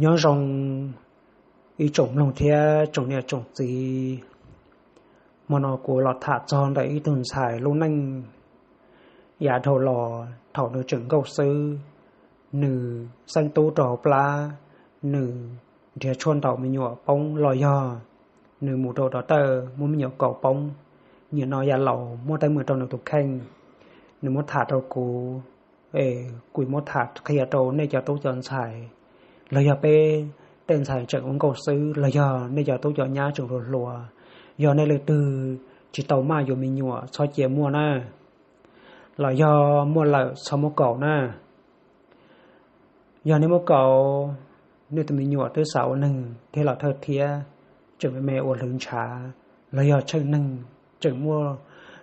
Nyob zoo ib tsoom mloog thiab tsoom niam tsoom txiv. Hmo no kuv los tham txog ntawm ib tug ntxhais lub neej yav dhau los thaum nws tseem nkauj xwb. Nws xeeb tub rau hauv plab, nws nrhiav tshuaj ntaus me nyuam poob los yog nws mus rau dov tawj muab me nyuam kaus poob. Nim no yav laus muab teeb meem rau nws tus kheej, nws muab tham rau kuv, es kuv muab tham qhia rau nej cov tub cov ntxhais, los yog peb tej ntxhais tseem ua nkauj xwb, los yog nej cov tub cov nyab tseem hluas hluas, yog nej leej twg tsis tau maj yuav me nyuam txhob cia muaj na, los yog muaj lawm txhob muab kaus na. Yog nej muab kaus, nej tus me nyuam twb xav ua neeg thiab los thawj thiab, tseem me me ua hlwv ntshav, los yog tsheej neeg tseem muaj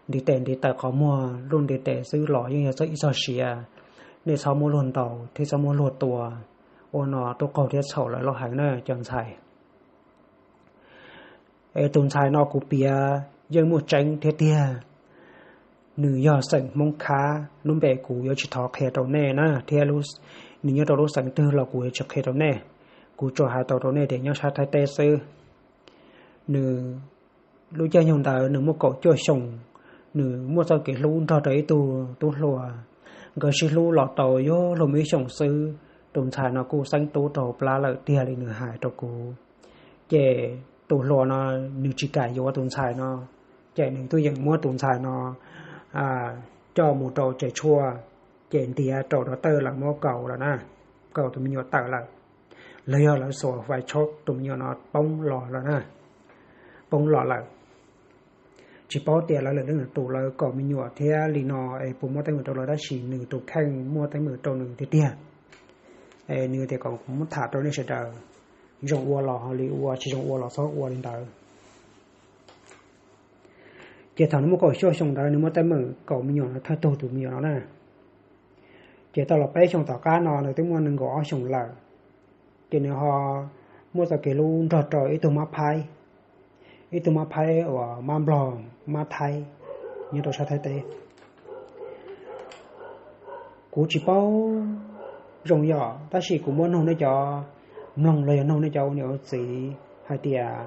ntiv tes ntiv taw qhov muag, luj ntiv tes xwb los yeej yog txog ib txog siav. Nej txhob muab luag ntaus thiab txhob muab luag tua, ua no tuaj qaug thiab txhaum lawv loj heev na cov ntxhais. Es tus ntxhais no kuv piav yeej muaj tseeb thiab tiag. Nws yog xeem Hmoob Khab, lub npe kuv yuav tsis thov qhia rau nej na, thiab nws nyob rau lub xeev twg los kuv yuav tsis qhia rau nej. Kuv tsuas hais tau rau nej tias nyob sab Thaib teb xwb. Nws lub caij nyoog ntawd nws muaj kaum cuaj xyoos, nws muaj txoj kev hlub nrog rau ib tug tub hluas. Nkawd sib hlub los tau yuav luag muaj ib xyoos xwb, tus ntxhais no kuj xeeb tub rau hauv plab lawm tiag li nws hais rau kuv. Ces tus hluas no nws tsis kam yuav tus ntxhais no, ces nws twb yeem muab tus ntxhais no coj mus rau tsev tshuaj, ces ntiav rau dov tawj lawv muab kaus lawm na, kaus tus me nyuam tawm lawm, los yog lawv xuas fais tshoob tus me nyuam no poob los lawm na, poob los lawm. Tsis paub tias lawv lwm leej lwm tus lawv kaus me nyuam thiab li no es puas muaj teeb meem rau lawv, tab sis nws tus kheej muaj teeb meem rau nws tiag tiag. Es nws tias kom kuv muab tham rau nej sawv daws, zoo ua los ho li ua, tsis zoo ua los txhob ua li ntawd. Ces thaum nws muaj kaum cuaj xyoo ntawd nws muaj teeb meem kaus me nyuam no thawj tug tus me nyuam no na. Ces tau los peb xyoos tom qab no nws twb muaj nees nkaum ob xyoos lawm. Ces nws ho muaj txoj kev hlub nrog rau ib tug mab phaib, ib tug mab phaib uas mab nplog mab thaib nyob rau sab Thaib teb. Kuv tsis paub zoo yom, tab sis kuv muab nug nej cov mloog los yog nug nej cov ua niam ua txiv hais tias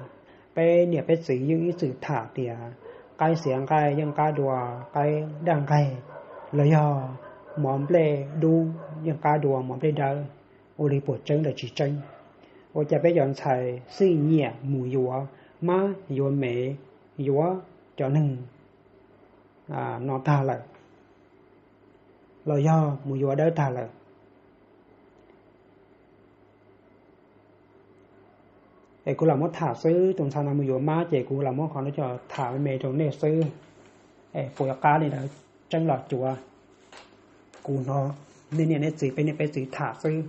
peb niam peb txiv yeej ib txwm tham tias qaib xiav nqaij yeej qab dua qaib daj nqaig, los yog mov nplej dub yeej qab dua mov nplej dawb. Ua li puas tseeb los tsis tseeb? Ua cas peb cov ntxhais xij nyiam mus yuav mab yuav mev, yuav cov neeg no tag lawm, los yog mus yuav dawb tag lawm? Es kuv lam muab tham xwb, tus ntxhais no mus yuav mab ces kuv lam muab qhov no coj tham me me rau nej xwb. Es puas yuav qab li ntawd, tseeb los cuav? Kuv hnov nej niam nej txiv peb niam peb txiv tham xwb,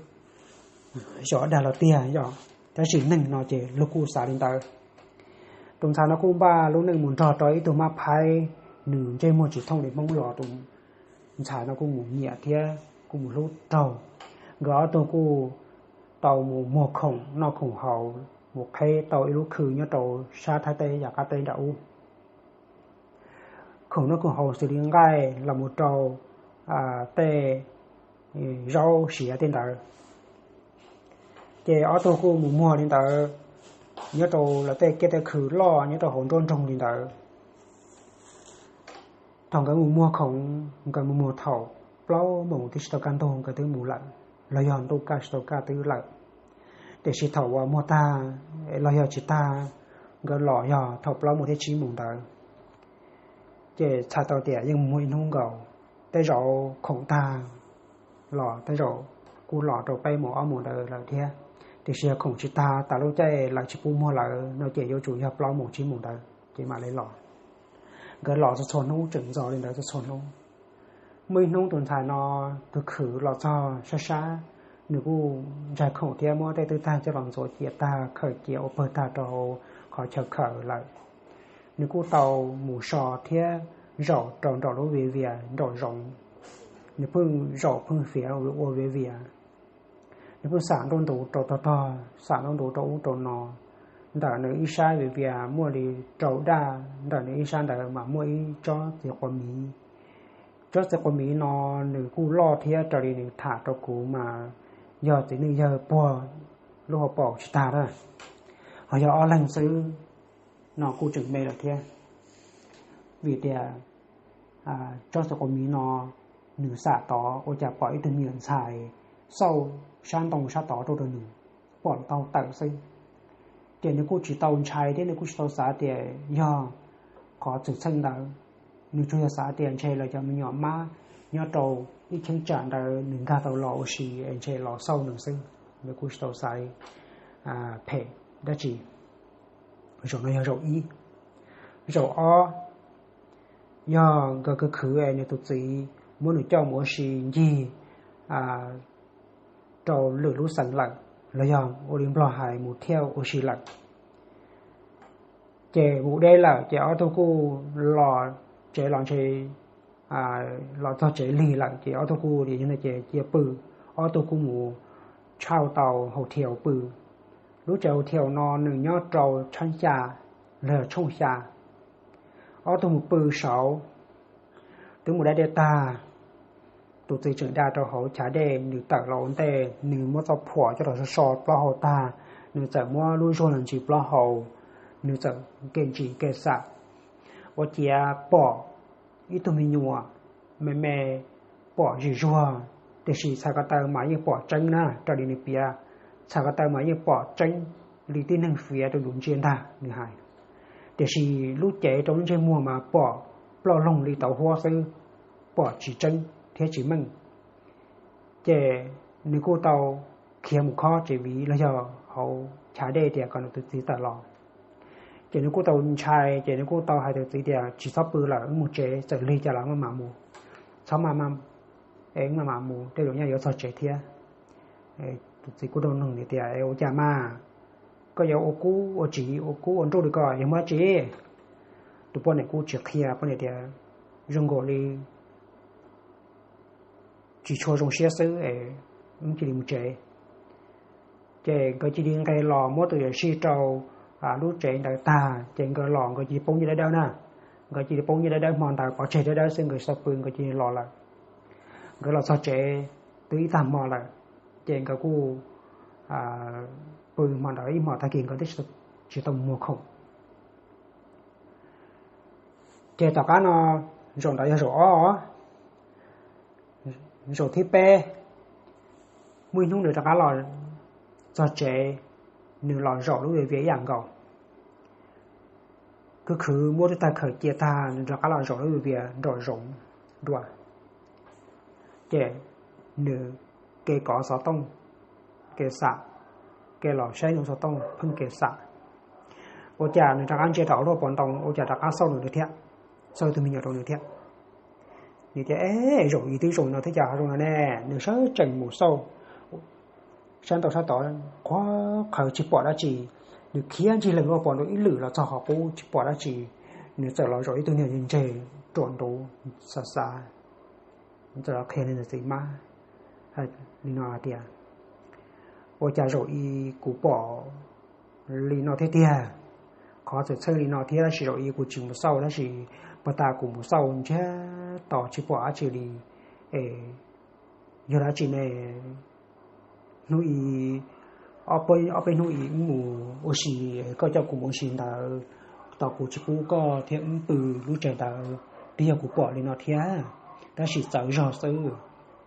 xyov dag los tiag yom, tab sis neeg no ces luag kuj xav li ntawd. Tus ntxhais no kuj npaj lub neej mus nrog rau ib tug mab phaib, nws ntsej muag tsis thooj li Hmoob los tus ntxhais no kuj mus nyiam thiab kuj mus hlub raug. Nkawd ob tug kuj tau mus muag khoom noj khoom haus, mus qheb tau ib lub khw nyob rau sab Thaib teb yav qab teb nram ub. Khoom noj khoom haus xws li nqaij los mus rau tej zaub siav tej ntawd. Ces ob tug kuj mus muag li ntawd nyob rau lawv tej kiab tej khw loj nyob rau hauv nruab nroog li ntawd. Thaum nkawd mus muag khoom, nkawd mus muag thaum plaub moos twb tsis tau kaj ntug nkawd twb mus lawm, los yog ntuj kaj tsis tau kaj twb lawm. Tiam sis thaum uas muag tag los yog tsis tag, nkawd los yog thaum plaub moos thiab tsib moos ntawd. Ces txhais tau tias yeej mus muag ib hnub nkaus, tej zaum khoom tag los tej zaum kuj los rau peb moos ob moos ntawd lawm thiab. Tiam sis yog khoom tsis tag tas lub caij lawv tsis pub muag lawm no ces yuav tsum yog plaub moos tsib moos ntawd ces mam li los. Nkawd los txhua txhua hnub, tseem ntxov li ntawd txhua txhua hnub. Muaj ib hnub tus ntxhais no tus khwv los txog sab sab, nws kuj ntsaig khoom thiab muab tej twj tag coj los ntxuav cia tag, khawm cia ua pawg tag rau hauv qhov chaw khawm lawm. Nws kuj tau mus so thiab zaum rau nraum lub viv vias nraum zoov. Nws pheej zaum pheej fiav ua viv vias. Nws pheej xam nruab ntug rau tog tog, xam nruab ntug rau ub rau no. Ntawm nws ib sab viv vias muaj li rau daj, ntawm nws ib sab ntawd mas muaj ib tsob txiv quav miv. Tsob txiv quav miv no nws kuj loj thiab, raws li nws tham rau kuv mas yog txiv neej yawg puag lub hauv paus tsis tag na, ho yog ob leeg xwb no kuj tseem me lawm thiab. Vim tias tsob xav qus miv no nws xam tod ua cas pom ib tug me nyuam ntxhais xauj sab ntoo sab tod rau rau nws, pom tau tawm xwb. Ces nws kuj tsis tau ntshai thiab nws kuj tsis tau xav tias yog qhov txwm txheej ntawd, nws tsuas yog xav tias ntshe lawv cov me nyuam mab nyob rau ib cheeb tsam ntawd nws nkag tau los ua si es ntshe los xauj nws xwb, nws kuj tsis tau xaiv phem dab tsi. Zaum no yog zaum ib. Zaum ob, yog nkawd khwv khwv es nws tus txiv muab nws coj mus ua si ncig rau lwm lub xeev lawm, los yog ua li nplog hais mus thiaj ua si lawm. Ces mus deb lawm ces ob tug kuj los tsev los ntshe los txog tsev lig lawm ces ob tug kuj ces cia pw, ob tug kuj mus tshau tau hau thiaus pw. Lub tsev hau thiaus no nws nyob rau tshab xya los yog tshooj xya. Ob tug mus pw saud, twb mus da dej tag, tus txiv tseem da rau hauv chav dej, nws tawm los ua ntej nws muab txoj phuam coj los so so plaub hau tag, nws txawm muab lub zuag los ntsis plaub hau, nws txawm kev ntsis kev xam, ua ciav pom ib tug me nyuam me me, pom zim zuag, tiam sis txhais ko taw mas yeej pom tseeb na, raws li nws piav, txhais ko taw mas yeej pom tseeb li tib neeg fiav rau yus ntsia ntag nws hais. Tiam sis lub cev rau lub ntsej muag mas pom ploj loog li tauv huab xwb, pom tsis tseeb thiab tsis meej. Ces nws kuj tau khiav mus khob tsev viv los yog hauv chav dej tias kom nws tus txiv tawm los. Ces nws kuj tau ntshai ces nws kuj tau hais tus txiv tias tsis txhob pw lawm, wb mus tsev, txawm lig cas los maj mam mus, txhob maj mam, es maj mam mus tej zaum nyaj yuav txog tsev thiab. Tus txiv kuj rau nug nws tias es ua cas mas, koj yuav ua kub ua tsis ua kub ua nruj li ko yog muaj dab tsi? Tus poj niam kuj tsis qhia, poj niam tias zoo nkaus li tsis tshua zoo siab xwb es wb cia li mus tsev. Ces nkawd cia li nqes los muab tus yuam sij rau lub tsev ntawd tag ces nkawd los nkawd cia li poob nyiaj dawb dawb na. Nkawd cia li poob nyiaj dawb dawb hmo ntawd pov tseg dawb dawb xwb nkawd tsis tau pw nkawd cia li los lawm. Nkawd los txog tsev twb ib tag hmo lawm, ces nkawd kuj pw hmo ntawd ib hmos tag kis nkawd twb tsis tau muag khoom. Ces tom qab no, zaum ntawd yog zaum ob. Zaum thib peb, muaj ib hnub nws rov qab los txog tsev, nws los zaum lub viav viav ib yam nkaus. Khwv khwv muab lub tag khaws cia tag nws rov qab los zaum lub viav viav nraum zoov dua. Ces nws ke kov xov tooj, ke xam, ke los saib nws xov tooj pheej ke xam. Ua cas nws rov qab ntsia rau hauv lub pob ntoo ua cas rov qab xauj nws thiab, xauj tus me nyuam rau nws thiab. Nws tias, Eb, zaum ib twb zoo no thiab cas ho zoo no ne? Nws sawv tsees mus xauj sab ntaus sab tod, qhuav qhawv tsis pom dab tsi. Nws khiav ncig lees lub pob ntoo ib lwm los txog qhov qub tsis pom dab tsi. Nws txawm los zaum ib tug niag ntseg ruam nruv xav xav, txawm los qhia nws tus txiv mab li no hais tias, Ua cas zaum ib kuv pom li no thiab tiag? Qhov txawm txhawj li no thiab tab sis zaum ib kuv tsis mus xauj tab sis puag ta kuv mus xauj ntsiag to tsis pom dab tsi li. Es yog dab tsi ne? Hnub ib, ob peb hnub ib wb mus ua si, koj coj kuv mus ua si ntawd, tos kuv tsis pub koj thiab wb pw lub tsev ntawd, twb yog kuv pom li no thiab, tab sis txawv zog xwb.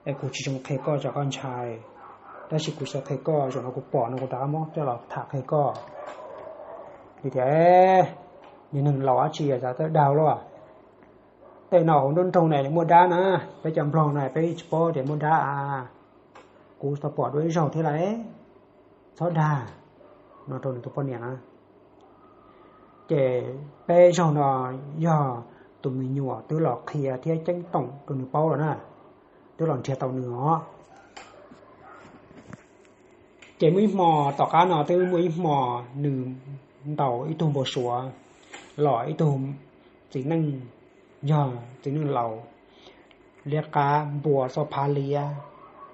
Es kuv tsis zoo qhia koj tsam koj ntshai, tab sis kuv xav qhia koj zaum no kuv pom no kuv rov qab muab coj los tham qhia koj. Li tias, Niag neeg laus dab tsi xav tawv dag luaj. Tej no hauv nruab nroog na muaj dab na, peb cov nplog na peb tsis paub tias muaj dab a. Kuv tau pom dua ib zaug thiab lauj, txhob dag, no rau nws tus poj niam na. Ces peb zaug no yog tus me nyuam twb los qhia thiab ceeb toom rau nws paub lawm na, twb los nrhiav tau nws os. Ces muaj ib hmo tom qab no twb muaj ib hmo nws ntaus ib tug npau suav, los ib tug txiv neej, yog txiv neej laus, liab qab npua txoj phab liab,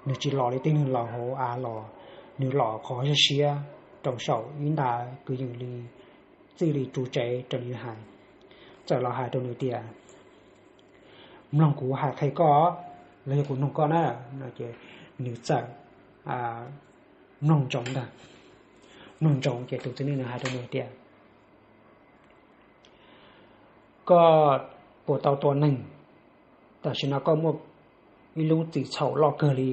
nws tsis los li tej neeg laus hauv av los, nws los qhov siab siab rau saum ib nta kwv yees li, txij li ru tsev raws li hais. Txawm los hais rau nws tias, Mloog kuv hais qhia koj, los yog kuv noog koj na. Nws txawm mloog ntsoov ntag. mloog ntsoov ces tus txiv neej nws hais rau nws tias, koj puas tau tua neeg? Tam sim no koj muaj ib lub txim txhaum loj kawg li,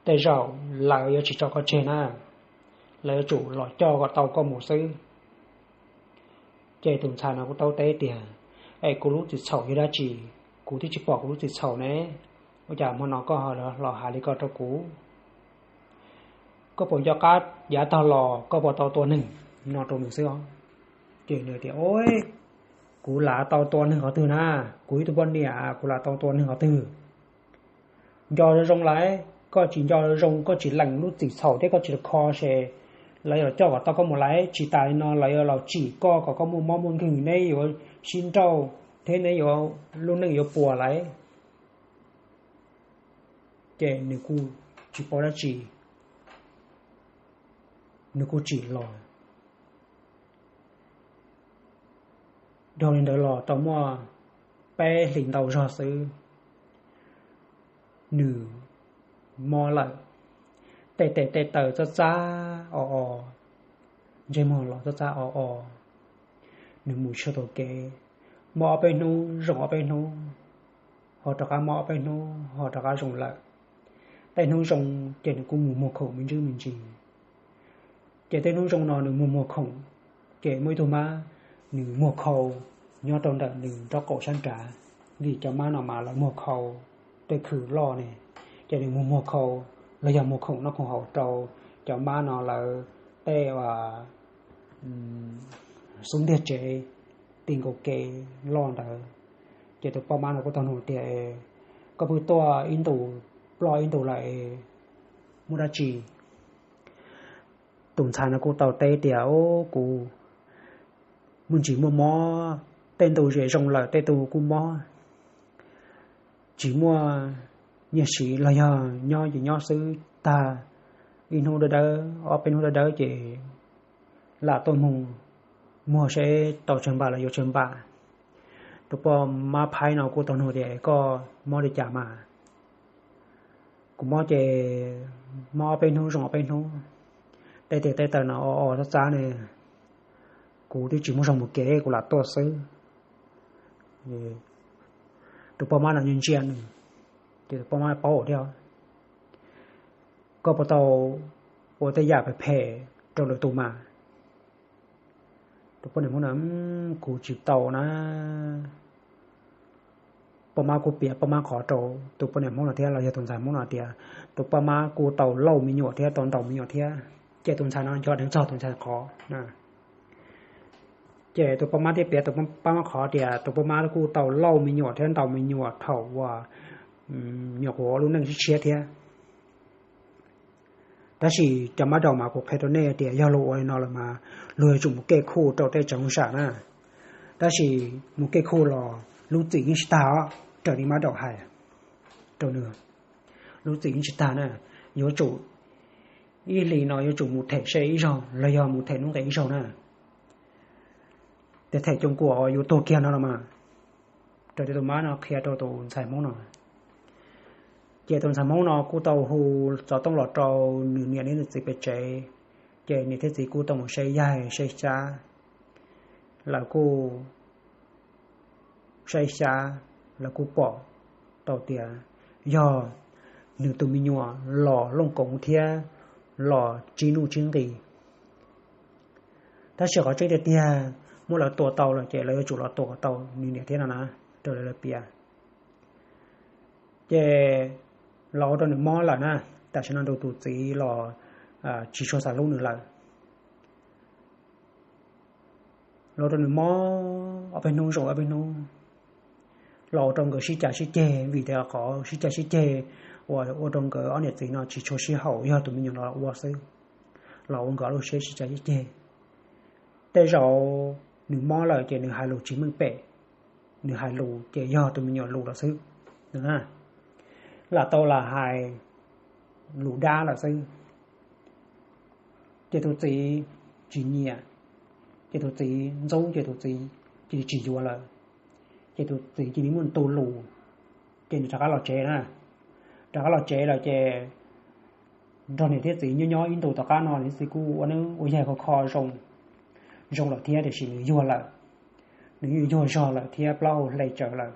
tej zaum lawv yuav tsis tso koj tseg na, lawv yuav tsum los coj kom tau koj mus xwb. Ces tus ntxhais no kuj tau teb tias, es kuv lub txim txhaum yog dab tsi? Kuv twb tsis pom kuv lub txim txhaum ne, ua cas hmo no koj ho los hais li ko rau kuv? Koj puas nco qab yav tag los koj puas tau tua neeg? No rau nws xwb os. Ces nws tias, o, kuv lam tau tua neeg qhov twg na, kuv ib tug poj niam kuv lam tau tua neeg qhov twg? Nco zoo lawm, koj tsis nco zoo, koj tsis lees lub txim txhaum thiab koj tsis kho ces lawv yuav los coj kom tau koj mus lawm, tsis tas li no lawv yuav los tsim koj kom koj muaj mob muaj nkeeg, neb yuav sib nrauj thiab neb yuav, lub neej yuav puas lawm. Ces nws kuj tsis paub dab tsi, nws kuj tsim los. Dhau li ntawd los tau muaj peb hlis ntau zog xwb, nws mob lawm, tej tes tej taw txab txab o o, ntsej muag los txab txab o o, nws mus tsis tau kev, mob ob peb hnub zoo ob peb hnub, ho rov qab mob ob peb hnub ho rov qab zoo lawm. Tej hnub zoo ces nws kuj mus muag khoom me ntsis me ntsis. Ces tej hnub zoo no nws mus muag khoom, ces muaj ib tug mab nws muag khau nyob rau ntawm nws nraub qaum sab nrad, vim cov mab no mas lawv muag khau tej khw loj ne, ces nws mus muag khau los yog muag khoom noj khoom haus rau cov mab no lawv tej xub ntiag tsev ti nkaus kev loj ntawd. Ces tus poj mab no kuj tau nug tias, koj pw tuaj ib ntus ploj ib ntus lawm, muaj dab tsi? Tus ntxhais no kuj tau teb tias, o, kuv muaj ntsis muaj mob, tej ntu zem zoo lawm tej ntu kuj mob, tsis muaj nyiaj siv los yog nyob ces nyob xwb tag, ib hnub dawb dawb ob peb hnub dawb dawb ces lam tuaj mus muag seb tau tsawg npam los yuav tsawg npam. Tus poj mab phaib no kuj tau nug tias, koj mob li cas mas? Kuv mob ces mob ob peb hnub zoo ob peb hnub, tej tes tej taw no o o txab txab ne, kuv twb tsis muaj zog mus kev kuv lam tuaj xwb. Tus poj mab no ntsia nws, ces tus poj mab paub tias, koj puas tau ua tej yam phem phem rau lwm tus mas? Tus poj niam Hmoob no, kuv tsis tau na. Poj mab kuj piav poj mab qhov rau tus poj niam Hmoob no thiab los yog tus ntxhais Hmoob no tias, tus poj mab kuj tau lauj me nyuam thiab tau ntaus me nyuam thiab. Ces tus ntxhais no nco dheev txog tus ntxhais qhov. Ces tus poj mab thiaj piav tus poj mab qhov tias tus poj mab kuj tau lauj me nyuam thiab ntaus me nyuam thaum uas nyuam qhuav lub neej tshiab tshiab thiab. Tab sis cov mab daum mas kuv qhia rau nej tias yog luag ua li no lawm mas luag yuav tsum mus kej khuj rau tej tsoom sam na. Tab sis mus kej khuj los lub txim yeej tsis tag os, raws li mab daum hais rau nws, lub txim yeej tsis tag na. Yuav tsum ib hlis no yuav tsum mus them se ib zaug los yog mus them nuj nqis ib zaug na. Ces them cooj kuam yuav tuag kiag no los mas. Raws li tus mab no qhia rau tus ntxhais Hmoob no. Ces tus ntxhais Hmoob no kuj tau hu xov tooj los rau nws niam thiab nws txiv pem tsev. Ces niam thiab txiv kuj tau mus saib yaig saib xyab, lawv kuj saib xyab, lawv kuj pom tau tias yog nws tus me nyuam los looj koov thiab los tsib nuj tsib nqis. Tab sis qhov tseeb tiag tiag, muab lawv tua tau lawm ces lawv yuav tsum los tua kom tau nws niam thiab no na, raws li lawv piav. Ces los ua rau nws mob lawm na, tam sim no nrog tus txiv los tsis tshua xav hlub nws lawm. Los ua rau nws mob ob peb hnub zoo ob peb hnub, los ua rau nkawd sib cav sib ceg, vim tias qhov sib cav sib ceg uas ua rau nkawd ob niam txiv no tsis tshua sib haum yog tus me nyuam no los ua xwb, los ua nkawd ob lub siab sib cav sib ceg. Tej zaum nws mob lawm ces nws hais lus tsis meej pem, nws hais lus ces yog tus me nyuam lus lawm xwb. Lam tau lam hais lus dab lawm xwb. Ces tus txiv tsis nyiam, ces tus txiv ntxub, ces tus txiv cia li tsis yuav lawm. Ces tus txiv cia li muaj ntu lus, ces nws rov qab los tsev na. Rov qab los tsev lawm ces nrog niam thiab txiv nyob nyob ib ntus tom qab no, niam txiv kuj ua neeb ua yaig kho kho zoo, zoo lawm thiab, tiam sis nws yuag lawm. Nws yuag zog lawm thiab plaub hau hle tsawv lawm,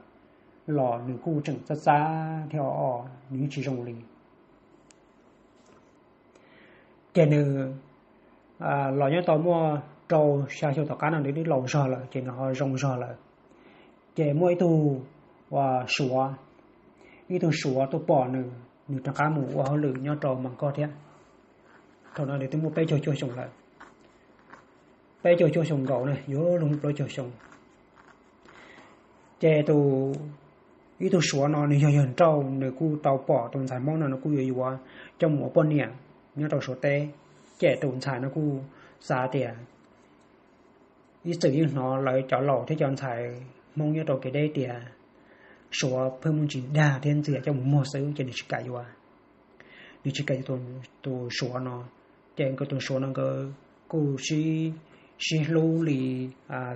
los nws kuj tseem txab txab thiab o o, nws yeej tsis zoo li. Ces nws los nyob tau muaj rau xya xyoo tom qab no nws twb laus zog lawm ces nws ho zoo zog lawm. Ces muaj ib tug Suav, ib tug Suav tuaj pom nws, nws rov qab mus ua hauj lwm nyob rau Mas Koj thiab. Thaum no nws twb muaj peb caug cuaj xyoo lawm, peb caug cuaj xyoo nkaus na, yuav luag plaub caug xyoo. Ces tus, ib tug Suav no nws yog yawg nrauj, nws kuj tau pom tus ntxhais Hmoob no nws kuj yuav yuav coj mus ua poj niam nyob rau Suav teb. Ces tus ntxhais no kuj xav tias, ib txwm yeej hnov lawv cov laus thiab cov ntxhais Hmoob nyob rau kev deb tias Suav pheej muaj ntsis dag thiab ntxias coj mus muag xwb, ces nws tsis kam yuav, nws tsis kam yuav tus Suav no. Ces nkawd tus Suav no nkawd kuj sib, sib hlub li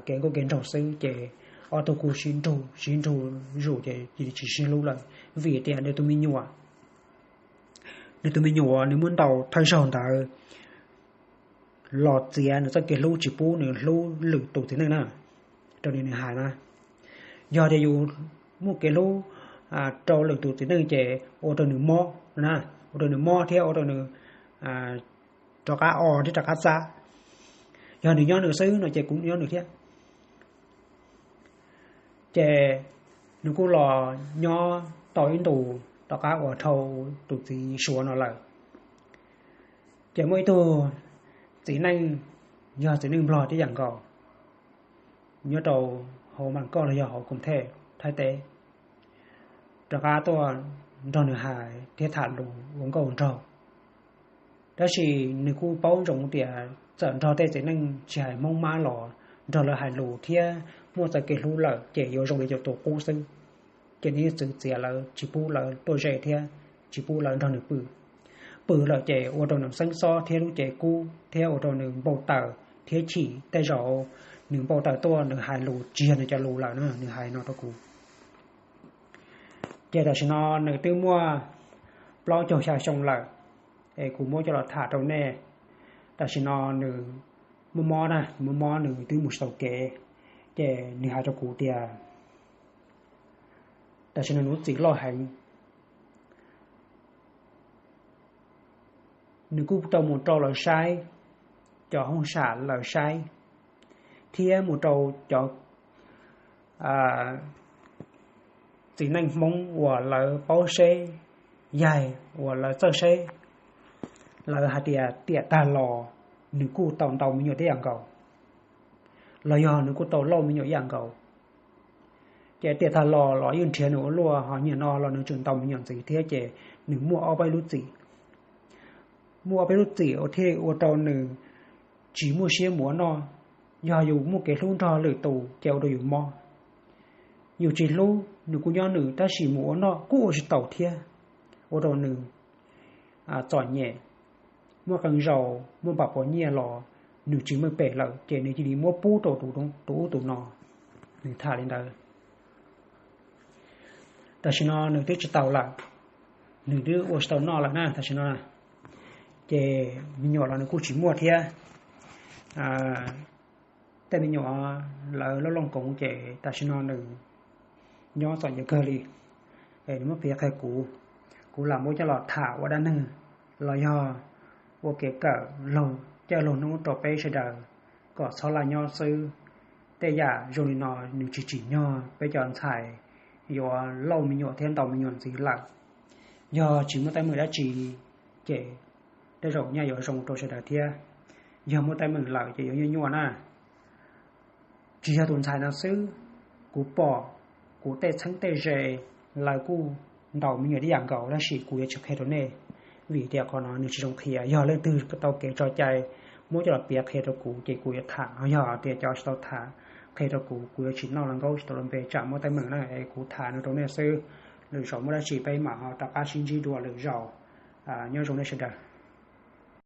kev nkauj kev nraug xwb, ces ob tug kuj sib nrug sib nrug zuj zus ces cia li tsis sib hlub lawm, vim tias nws tus me nyuam, nws tus me nyuam uas nws muab ntaus thawj zaug ntawd los txiav nws txoj kev hlub, tsis pub nws hlub lwm tus txiv neej na. Raws li nws hais na, yog tias yus muaj kev hlub rau lwm tus txiv neej ces ua rau nws mob na, ua rau nws mob thiab ua rau nws rov qab o thiab rov qab txab. Yog nws nyob nws xwb no ces kuv nyob nws thiab. Ces nws kuj los nyob tau ib ntus tom qab uas dhau tus txiv Suav no lawm. Ces muaj ib tug txiv neej, yog txiv neej Nplog tib yam nkaus, nyob rau hauv Mas Koj los yog hauv Koom Thej Thaib teb, rov qab tuaj nrog nws hais thiab tham lus ua nkauj nraug. Tab sis nws kuj paub ntsoov tias txawm nrog tej txiv neej tsis hais Hmoob Mab los nrog lawv hais lus thiab muaj txoj kev hlub lawm ces yuav zoo li cov tus qub xwb. Ces nws yeej txwv txiav lawv, tsis pub lawv tuaj ze thiab tsis pub lawv nrog nws pw. Pw lawm ces ua rau nws xeeb xob thiab lub cev kub thiab ua rau nws npau taws thiab chim. Tej zaum nws npau taws tuaj nws hais lus tsis yog nws cov lus lawm na, nws hais no rau kuv. Ces tam sim no nws twb muaj plaub caug xya xyoo lawm, es kuv muab coj los tham rau nej. Tam sim no nws muaj mob na, muaj mob nws twb mus tsis tau kev. Ces nws hais rau kuv tias tam sim no nws lub txim loj heev. Nws kuj tau mus rau lawv saib, cov hoob sam lawv saib, thiab mus rau cov txiv neej Hmoob uas lawv paub seb, yaig uas lawv txawj seb, lawv hais tias tiam tag los nws kuj tau ntau me nyuam ib yam nkaus, los yog nws kuj tau lauj me nyuam ib yam nkaus. Ces tiam tag los los yeej nrhiav nws ua luaj, ho nim no los nws tseem ntau me nyuam ntxiv thiab ces nws muaj ob peb lub txim. Muaj ob peb lub txim thiaj ua rau nws tsis muaj siab mus ua noj. Yog yus muaj kev hlub nrog lwm tus ces ua rau yus mob. Yus tsis hlub, nws kuj nyob nws tab sis mus ua noj kuj ua tsis tau thiab, ua rau nws txom nyem, muaj qee zaus muaj npam puas nyiaj los nws tsis meej pem lawm ces nws cia li muab pub rau tus ub tus no. Nws tham li ntawd. Tam sim no nws twb tsis tau lawm, nws twb ua tsis tau noj lawm na tam sim no. Ces me nyuam los nws kuj tsis muaj thiab. Tej me nyuam lawv loj looj koov ces tam sim no nws nyob txom nyem kawg li. Es nws muab piav qhia kuv, kuv lam muab coj los tham ua dab neeg los yog ua kev kawm laug caij laug hnub rau peb sawv daws kom txhob laj nyob xwb. Tej yam zoo li no nws tsis tsim nyog peb cov ntxhais yuav lauj me nyuam thiab ntaus me nyuam ntxiv lawm. Yog tsis muaj teeb meem dab tsi ces tej zaum nyaj yuav zoo rau sawv daws thiab. Yog muaj teeb meem lawm ces yuav nyuaj nyuaj na. Tsis yog tus ntxhais no xwb, kuv pom kuv tej txheeb tej ze lawv kuj ntaus me nyuam ib yam nkaus, tab sis kuv yuav tsis qhia rau nej, vim tias qhov no nws tsis zoo qhia. Yog leej twg tau kev tso cai muab coj los piav qhia rau kuv ces kuv yuav tham, ho yog tias cov tsis tau tham qhia rau kuv, kuv yuav tsis noj los nkaub tsis tau los npe tsam muaj teeb meem na. Es kuv tham no rau nej xwb, lwm zaus muaj dab tsi peb mam ho rov qab sib ntsib dua lwm zaus. Nyob zoo nej sawv daws.